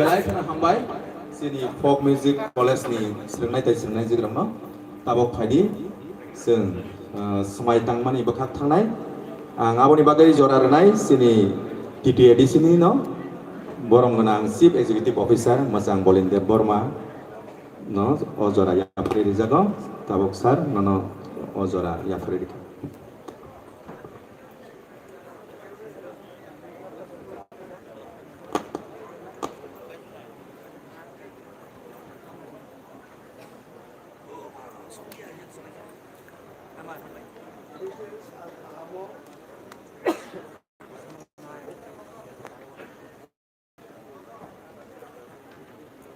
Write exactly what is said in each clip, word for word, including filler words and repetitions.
Belai kheno hambai chini folk music college ni swrwngnai tei swrwngnai jigrokno. Tabok phaidi chwng, ah, swmai tangmani bwkhak thangnai. Ang aboni bagwi jora rwnai chini T T A D C ni no borom gwnang Chief Executive Officer Mwchang Bolin Deb Borma no o jora yapharwi rijago. Tabok sir nono o jora yapharwi rikha.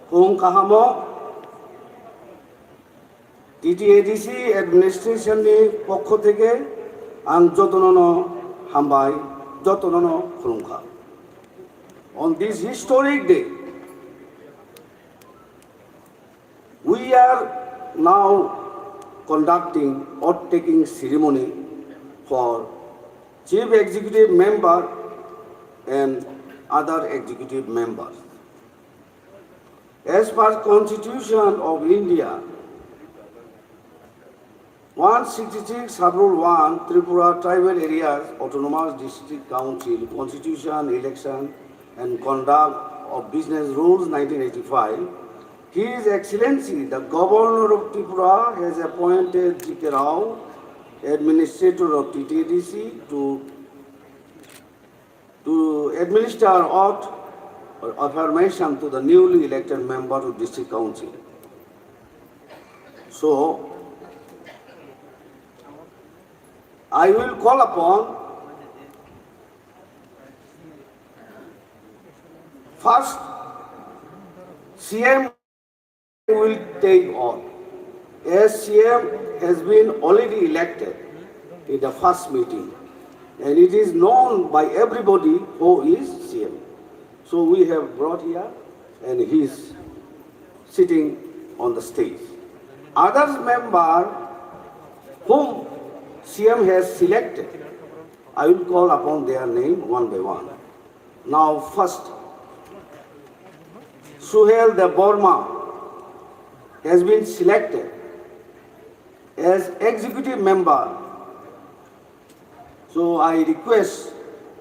Khum kahamo T T A D C administration ni pokho theke ang jotono no hambai, jotono no khulumkha. On this historic day, we are now conducting oath-taking ceremony for Chief Executive Member and other executive members. As per Constitution of India, one sixty-six Schedule one, Tripura Tribal Areas Autonomous District Council Constitution, Election and Conduct of Business Rules nineteen eighty-five, His Excellency the Governor of Tripura has appointed G K Rao, Administrator of T T A D C, to to administer oath or affirmation to the newly elected member of District Council. So, I will call upon first C M will take oath, as C M has been already elected in the first meeting, and it is known by everybody who is C M. So we have brought here, and he is sitting on the stage. Others member whom C M has selected, I will call upon their name one by one. Now first, Suhel Debbarma has been selected as executive member. So I request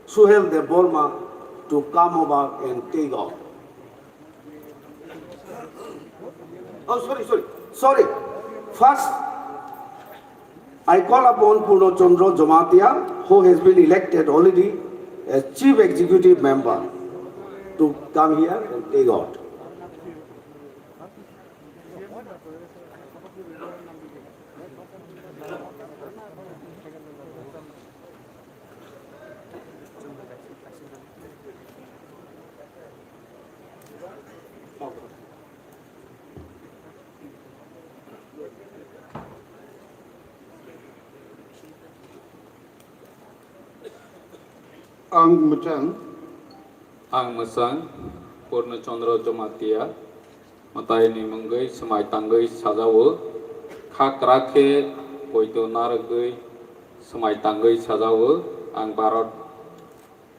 Suhel Debbarma to come over and take oath. Oh, sorry, sorry, sorry. First, I call upon Purno Chandra Jamatia, who has been elected already as Chief Executive Member, to come here and take oath. Ang mwchang. Ang mwchang Purno Chandra Jamatia, mwtaini mungwi swmai tangwi sajao, kha kwrak khe poito narwgwi swmai tangwi sajao. Ang Bharat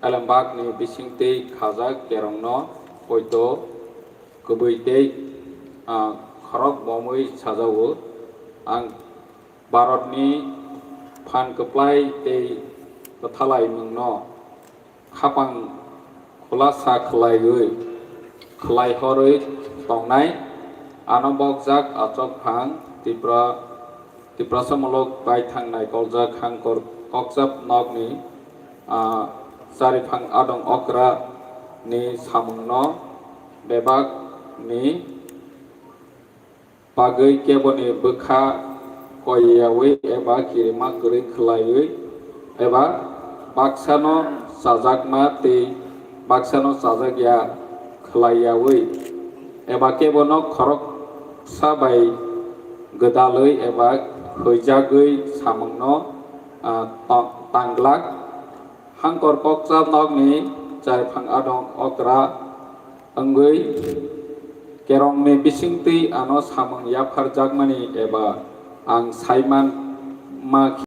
Elembakni bisingtwi khajak kerongno poito kwbwi tei, ah, khorok bomwi sajao. Ang Bharatni phan kwplai tei kwthalaimungno khapang khulasa khwlaiwi, khwlaihorwi tongnai. Ano bokjak achokphang Tipra, Tiprasa muluk baithang naikolkha Hangkor kokjak nokni, ah, chariphang adong okra ni samungno bebak ni bagwi keboni bwkha koiyaui eba kirima kwrwi khwlaiwi eba baksano chajakma tei baksano chajakya khwlaiyaui eba kebono khoroksa bai gwdalwi eba huijagwi samungno, ah, to-, tanglak. Hangkor kokjak nokni chariphang adong okra wngwi kerongni bisingtwi ano samung yapharjakmani eba ang saiman ma khe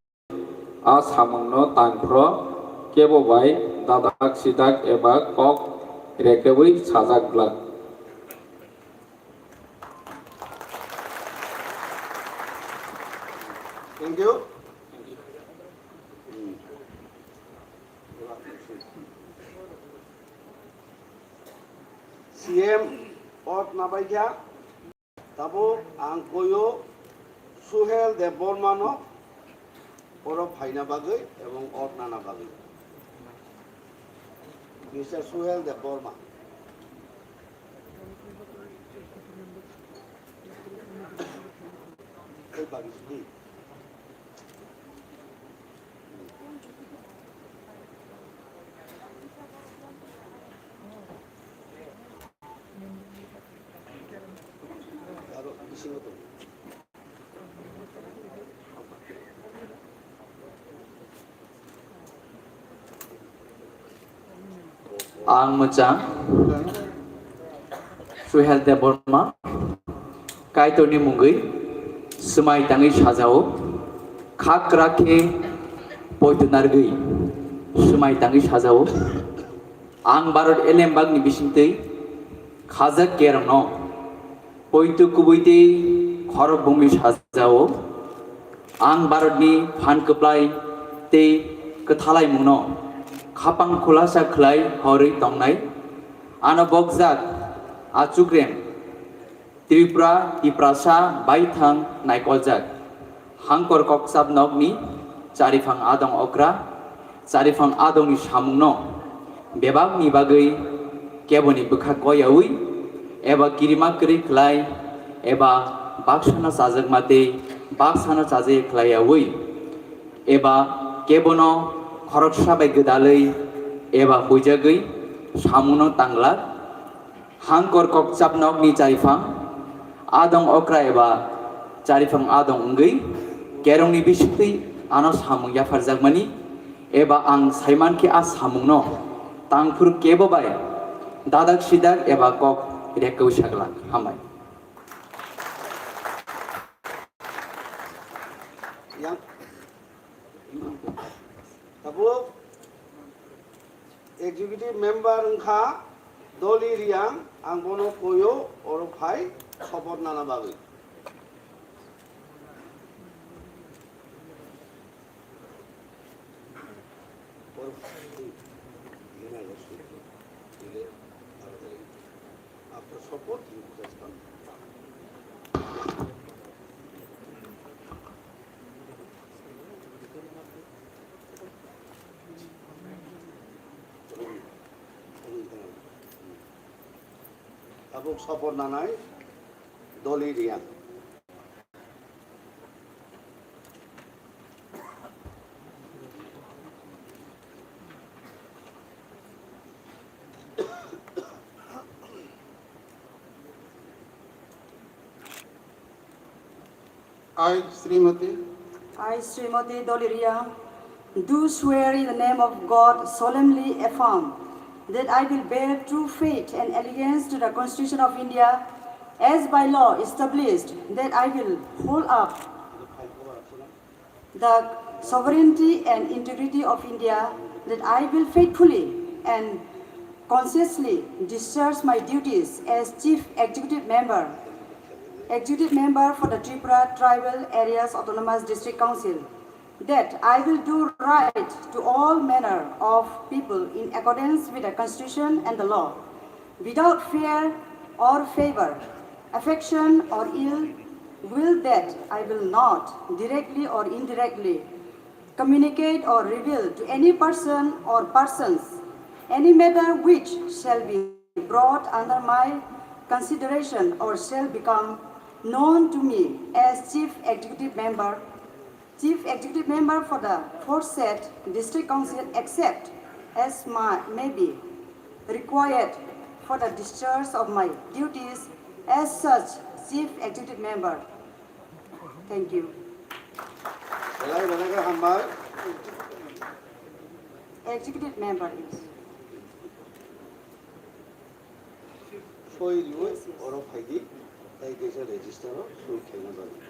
a samungno tangphro kebo bai dadak sidak eba kok rekebwi sajak glak. C M ot nabaikha. Tabuk ang koyo Suhel Debbarma no oro phaina bagwi ebong ot nana bagwi. Mister Suhel Debbarma. Tei bagwi sidi. Ang mwchang Suhel Debbarma, Kaitorni mungwi swmai tangwi sajao, kha kwrak khe poito narwgwi swmai tangwi sajao. Ang Bharat elembakni bisingtwi khajak kerongno poito kubui tei khorok bumwi sajao. Ang Bharatni phan kwplai tei kwthalaimungno khapang khulasa khlai horwi tongnai. Ano bokjak achukrem Tripura, Tiprasa baithang naikoljak. Hangkor kokchap nokni chariphang adong okra, chariphang adongni samungno bebakni bagwi keboni bwkha koiyaui eba kirima kwrwi khlai eba baksano chajakma tei baksano chajak khlaiyaui eba kebono khoroksa bai gwdalwi eba huijagwi samungno tanglak. Hangkor kokchap nokni chariphang adong okra eba chariphang adong wngwi kerongni bisingtwi ano samung yapharjakmani eba ang saimankhe a samungno tangphuru kebo bai dadak sidak eba kok rekwi saglak. Hambai. Yang. Tabuk. Executive member wngkha Doli Riang, ang bono koyo oro phai support nana bagwi. After support, you just come. Tabuk support nanai Doli Riang. I, Srimati. I, Srimati Doli Riang, do swear in the name of God, solemnly affirm that I will bear true faith and allegiance to the Constitution of India as by law established, that I will hold up the sovereignty and integrity of India, that I will faithfully and conscientiously discharge my duties as Chief Executive Member, Executive Member for the Tripura Tribal Areas Autonomous District Council, that I will do right to all manner of people in accordance with the Constitution and the law, without fear or favor, affection or ill will, that I will not, directly or indirectly, communicate or reveal to any person or persons any matter which shall be brought under my consideration or shall become known to me as Chief Executive Member, Chief Executive Member for the foresaid District Council, except as my, may be required for the discharge of my duties as such Chief Executive Member. Thank you. Belai belai khe hambai. Executive Member is. Soi riwi oro phaidi, tei kaisa register o soi khaina bagwi.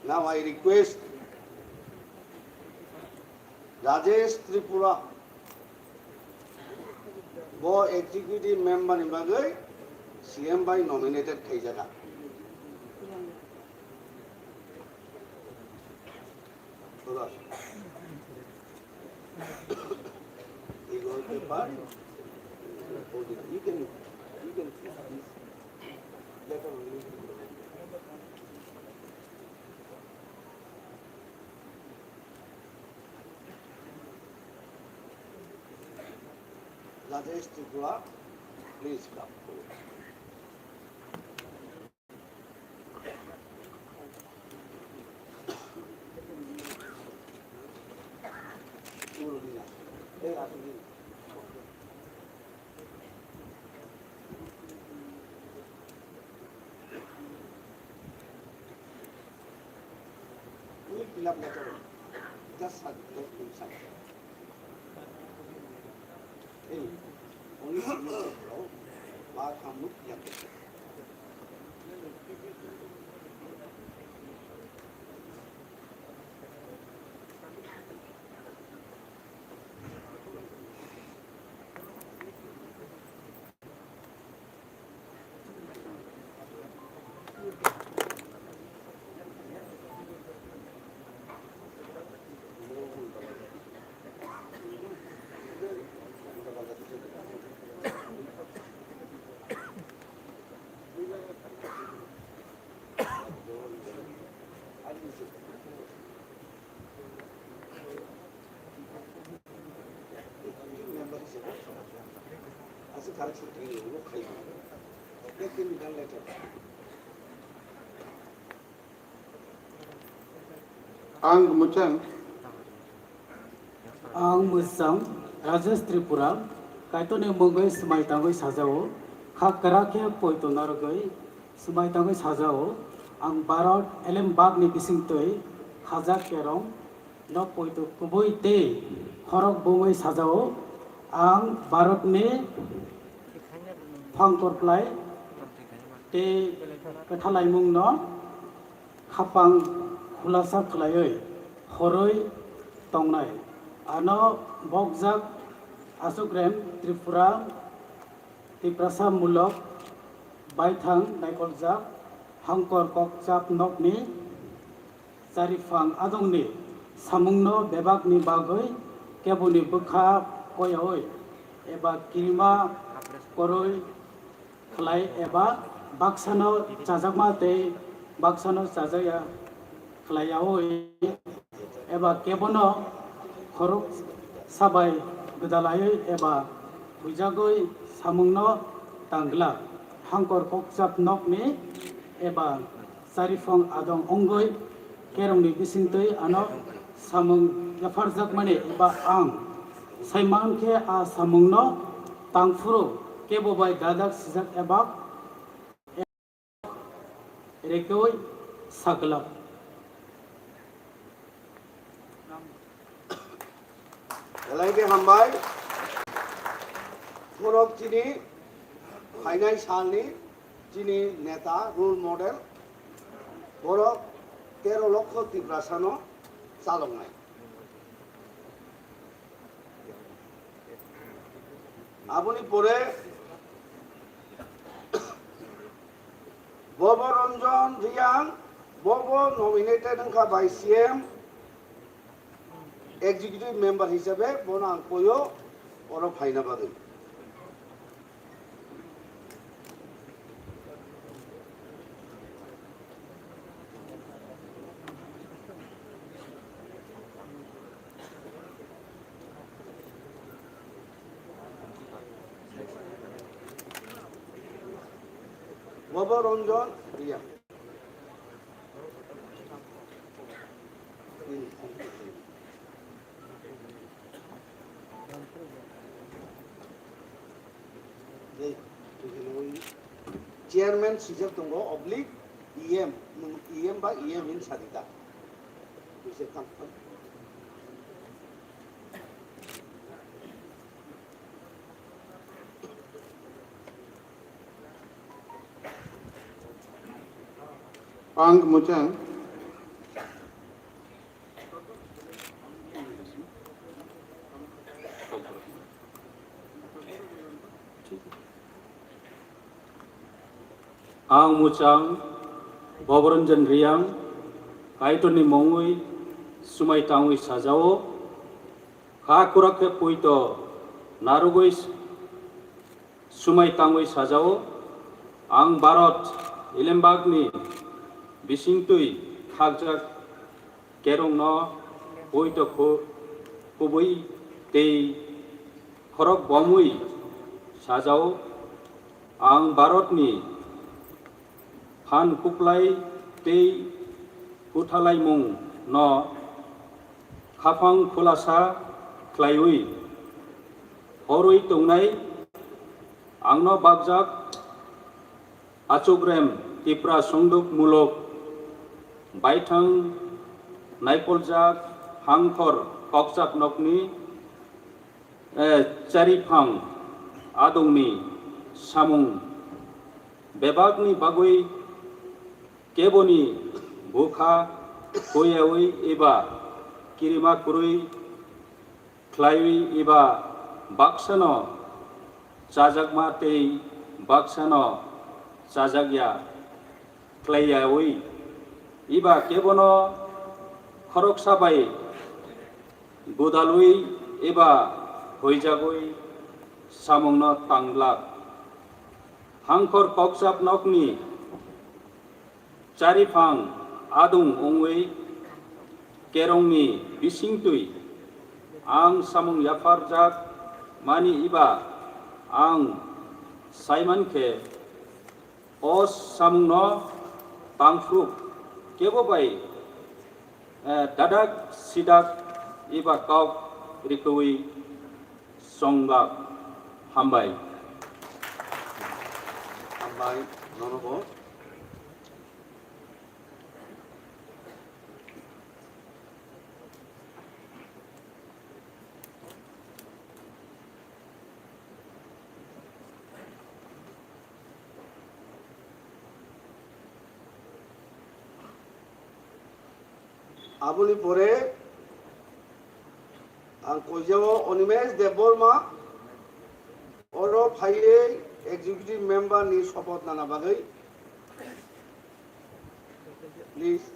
Now I request Rajesh Tripura, bo executive member ni bagwi C M bai nominated khaijak. Brother, you go to party. You can, you can letter only. Rajesh Tripura, please come forward. Please fill up letter. Just sign, let him sign. Hey, only signature, bro. Baat hum log kiya karte hain. Ang mwchang. Ang mwchang Rajesh Tripura, Kaitorni mungwi swmai tangwi sajao, kha kwrak khe poito narwgwi swmai tangwi sajao. Ang Bharat elem bagni bisingtwi khajak kerong no poito kubui tei khorok bumui sajao. Ang Bharatni phang torklai tei kwthalaimungno khapang khulasa khlaiwi horwi tongnai. Ano bokjak Achukrem Tripura Tiprasa mulok baithang naikoljak Hangkor kokchap nokni chariphang adongni samungno bebakni bagwi keboni bwkha koyaui eba kirima koroi khlai eba baksano chajakma tei baksano chajakya khlaiyaui eba kebono khorok sabai gwdalaiwi eba huijagwi samungno tangla. Hangkor kokchap nokni eba chariphang adong wngwi kerongni bisingtwi ano samung yapharjakmani eba ang saimankhe a samungno tangphuru kebo bai dajak sijak eba rekoi saglak. Belai khe hambai. Borok chini phainai salni chini neta, role model. Borok tero lokho Tiprasano chaloknai. Aboni pore Bobo Ranjan Reang, bobo nominated wngkha by C M, executive member hisabe, bono ang koyo oro phaina bagwi. Bobo Ranjan Reang. Chairman swijak tongo, oblique E M, nwng E M ba E M hin sadi ta. Twi se thang thang. Ang mwchang. Ang muchang Bobronjan Riang, Kaitorni mungwi swmai tangwi sajao, kha kwrak khe poito narwgwi swmai tangwi sajao. Ang Bharat Elembakni bisingtwi khakjak kerongno poito khu-, kubui tei khorok bomwi sajao. Ang Bharatni phan kuplai tei kuthalaimungno khaphang khulasa khlaiwi horwi tongnai. Angno bakjak achukrem Tipra songduk muluk baithang naikoljak hangkhor kokchap nokni, eh, chariphang adongni samung bebakni bagwi keboni bwkha koiyawi eba kirima kwrwi khlaiwi eba baksano chajakma tei baksano chajakya khlaiyawi eba kebono khoroksa bai gwdalwi eba huijagwi samungno tanglak. Hangkhor kokchap nokni chariphang adung wngwi kerongni bisingtwi ang samung yapharjak mani eba ang saiman khe o samungno tangphruk kebo bai, eh, dadak sidak eba kok rikwi songlak. Hambai. Hambai, nono bo. Aboni pore ang koijao Animesh Debbarma, oro phaiwi executive member ni sopoth nana bagwi. Please.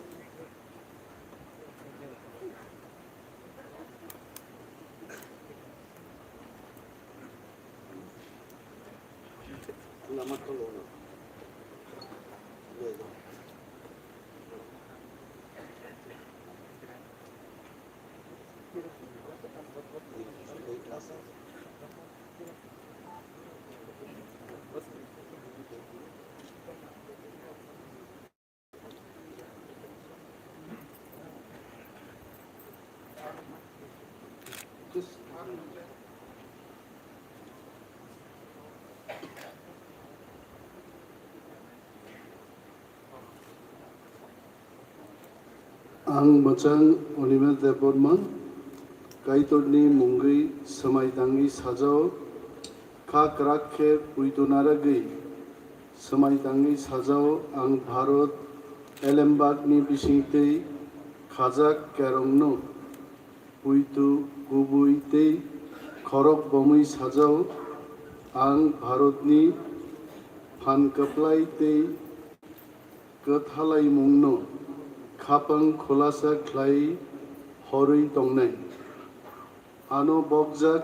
Ang mwchang Animesh Debbarma, Kaitorni mungwi swmai tangwi sajao, kha kwrak khe poito narwgwi swmai tangwi sajao. Ang Bharat Elembakni bisingtwi khajak kerongno poito kubui tei khorok bomwi sajao. Ang Bharatni phan kwplai tei kwthalaimungno khaphang khulasa khlai horwi tongnai. Ano bokjak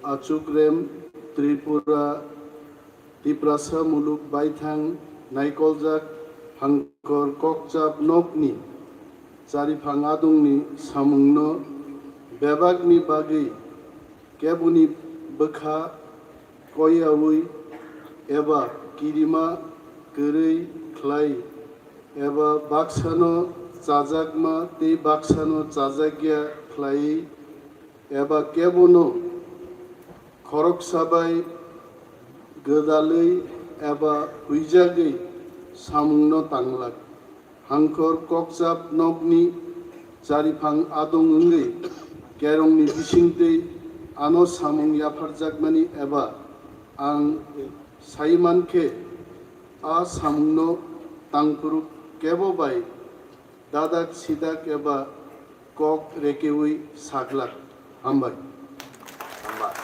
achukrem Tripura, Tiprasa muluk baithang naikoljak hangkor kokchap nokni chariphang adungni samungno bebakni bagwi keboni bwkha koiyawi eba kirima kwrwi khlai eba baksano chajakma tei baksano chajakya khlai eba kebono khoroksa bai gwdalwi eba huijagwi samungno tanglak. Hangkhor kokchap nokni chariphang adung wngwi kerongni bisingtwi ano samung yapharjakmani eba ang saiman khe a samungno tangphuru kebo bai dadak sidak eba kok rekewi saglak. Hambai. Hambai.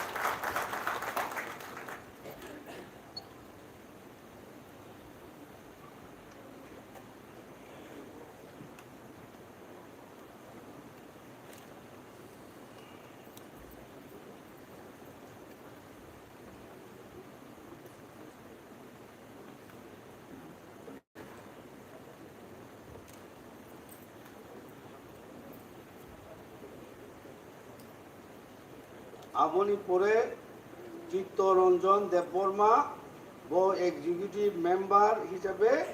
Aboni pore Chittoranjan Debbarma, bo executive member hisabe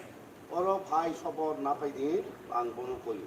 oro phai, sopoth naphai di, ang bono koi.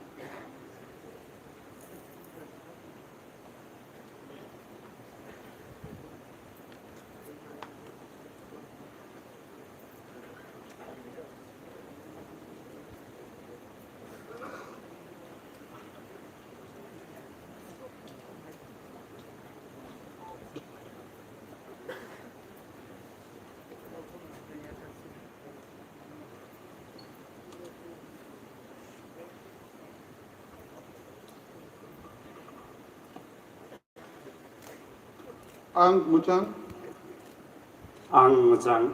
Ang mwchang. Ang mwchang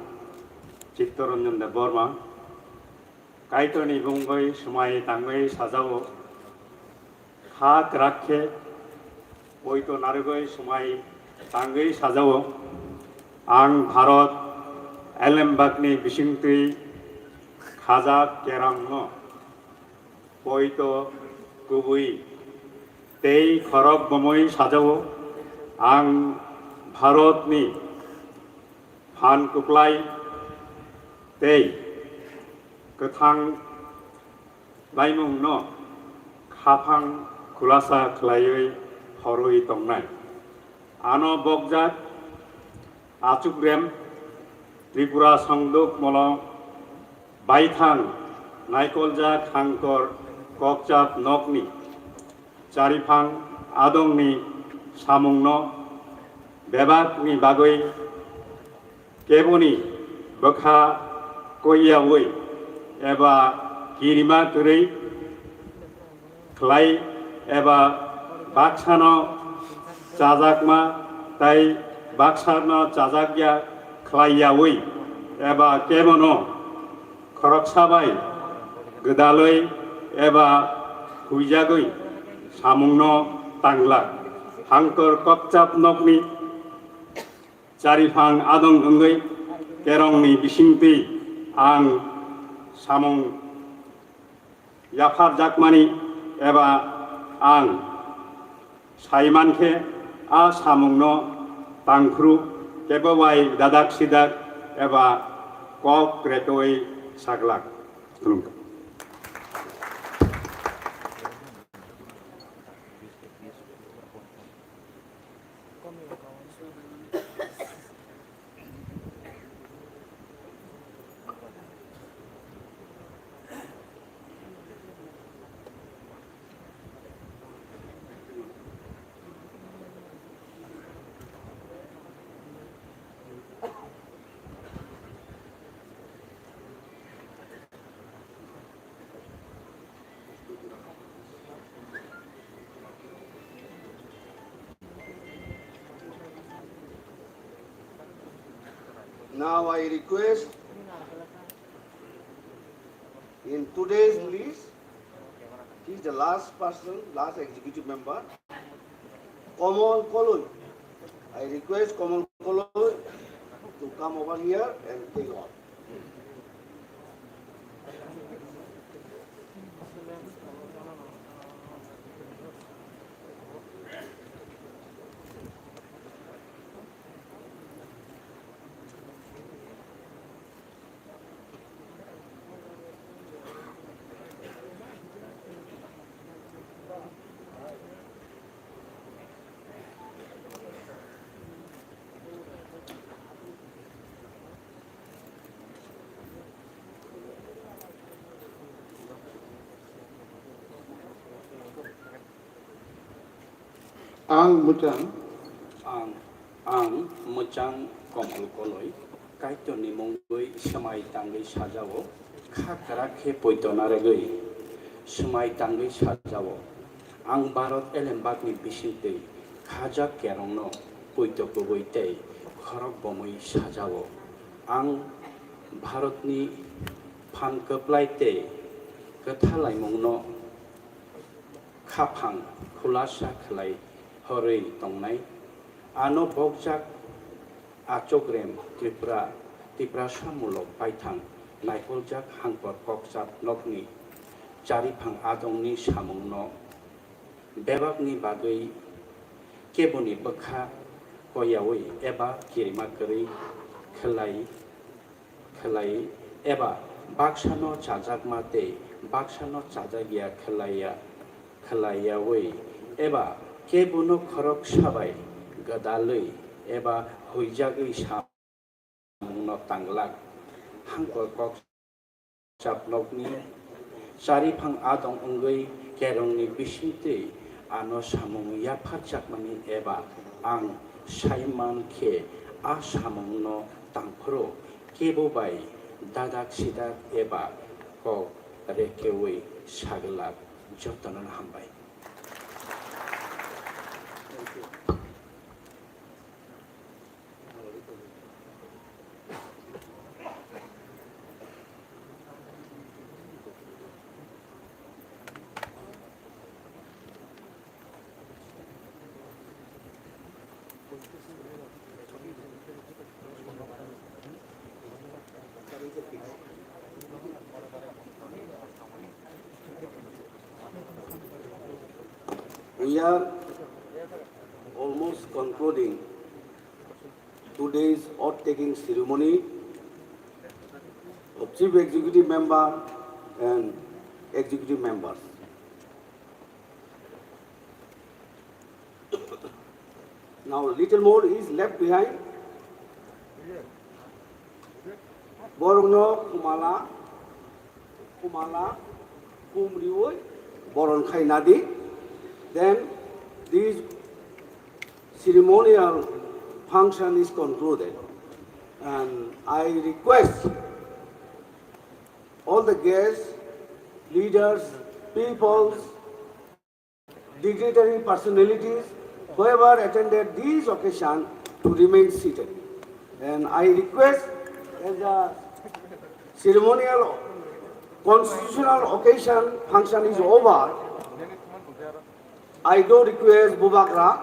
Chittoranjan Debbarma. Kaitorni bumungwi swmai tangwi sajao. Kha kwrak khe poito narwgwi swmai tangwi sajao. Ang Bharat elembakni bisingtwi khajak kerongno poito kubui tei khorok bomwi sajao. Ang Bharatni phan kwplai tei kwthang laimungno khaphang khulasa khlaiwi horwi tongnai. Ano bokjak Achukrem Tripura Songduk Molo baithang naikoljak Hangkor Kokchap Nokni Chariphang Adongni samungno bebakni bagwi keboni bwkha koiyaui eba kirima kwrwi khlai eba baksano chajakma tai baksano chajakya khlaiyaui eba kebono khoroksa bai gwdalwi eba huijagwi samungno tanglak. Hangkor Kokchap Nokni Chariphang Adong wngwi kerongni bisingtwi ang samung yapharjakmani eba ang saimankhe a samungno tangphru kebo bai dadak sidak eba kok kretwi saglak. Khulumkha. Now I request in today's list, he is the last person, last executive member, Komol Koloi. I request Komol Koloi to come over here and take oath. Ang mwchang. Ang, ang mwchang Komol Koloi, Kaitorni mungwi swmai tangwi sajao, kha kwrak khe poito narwgwi swmai tangwi sajao. Ang Bharat elembakni bisingtwi khajak kerongno poito kubui tei khorok bomwi sajao. Ang Bharatni phan kwplai tei kwthalaimungno khaphang khulasa khlai horwi tongnai. Ano bokjak Achokrem Tripura, Tiprasa mulok baithang naikoljak Hangkor Kokchap Nokni Chariphang Adongni samungno bebakni bagwi keboni bwkha koyaui eba kirima kwrwi khlai, khlai eba baksano chajakma tei baksano chajakya khlaiya, khlaiyaui eba kebono khoroksa bai gwdalwi eba huijagwi sa- mungno tanglak. Hangkor kok chapnokni chariphang adong wngwi kerongni bisingtwi ano samung yapharjakmani eba ang saiman khe a samungno tangphuru kebo bai dadak sidak eba kok rekeui saglak. Jotono hambai. We are almost concluding today's oath-taking ceremony of Chief Executive Member and Executive Members. Now, little more is left behind. Borokno khumala, khumala, khumriwi boron khaina di. Then this ceremonial function is concluded. And I request all the guests, leaders, peoples, dignitary personalities, whoever attended this occasion, to remain seated. And I request, as the ceremonial constitutional occasion function is over, I do request Bubagra,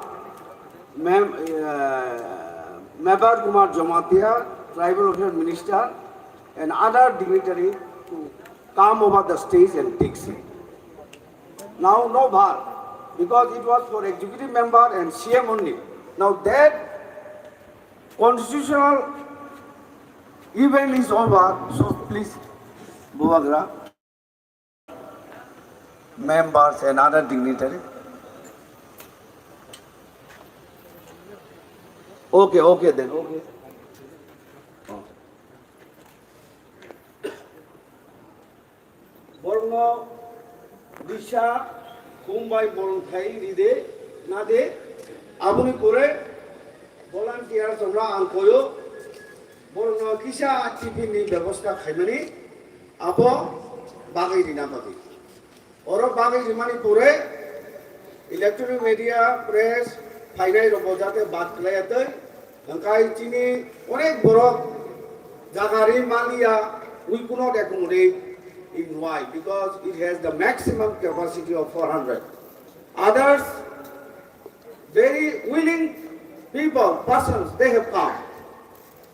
Mem-, uh, Mebar Kumar Jamatia, Tribal Affairs Minister, and other dignitary to come over the stage and take seat. Now, no bhar, because it was for executive member and C M only. Now that constitutional event is over, so please, Bubagra, members and other dignitary. Okay, okay then, okay. Oh. Borokno bisa khum bai bolong khai ride, nade, aboni pore volunteers rokno ang koyo, borokno kisa tiffin ni bebosta khaimani, abo bagwi rina bagwi. Oro bagwi rimani pore electronic media, press, phainai rokbo jate bad khlaiya tei, hwnkhe chini onek borok jaga ri manliya, we could not accommodate in why, because it has the maximum capacity of four hundred. Others, very willing people, persons, they have come.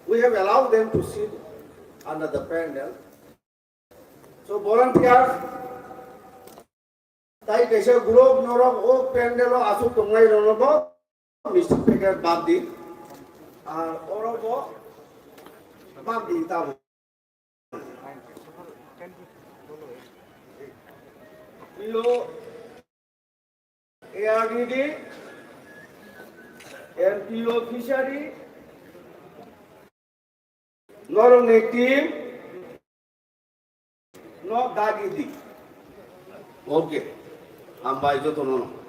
We have allowed them to sit under the pandal. So volunteers, tai kaisa group norok o pandal o aswk tongnai rokno bo mistake packet bad di. Ar oro bo bad di tamo. Pilo A R D D, M P O Fishery, norokni team no dagi di. Okay, hambai jotono.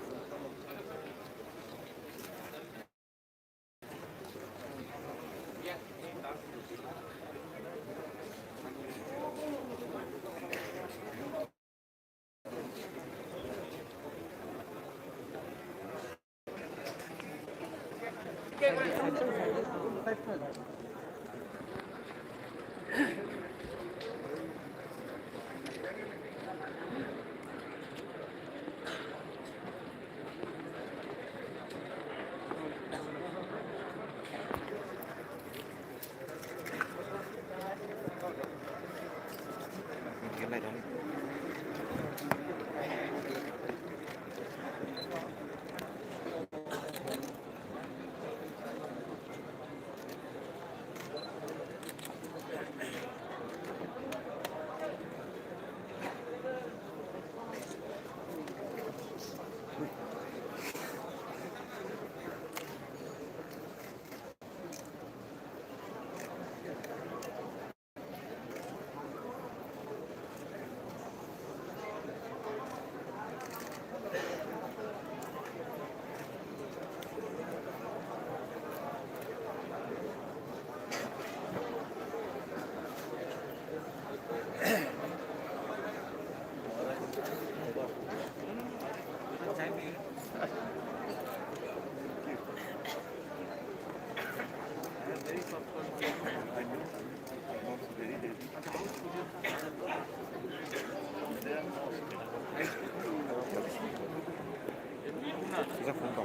Jefung tong.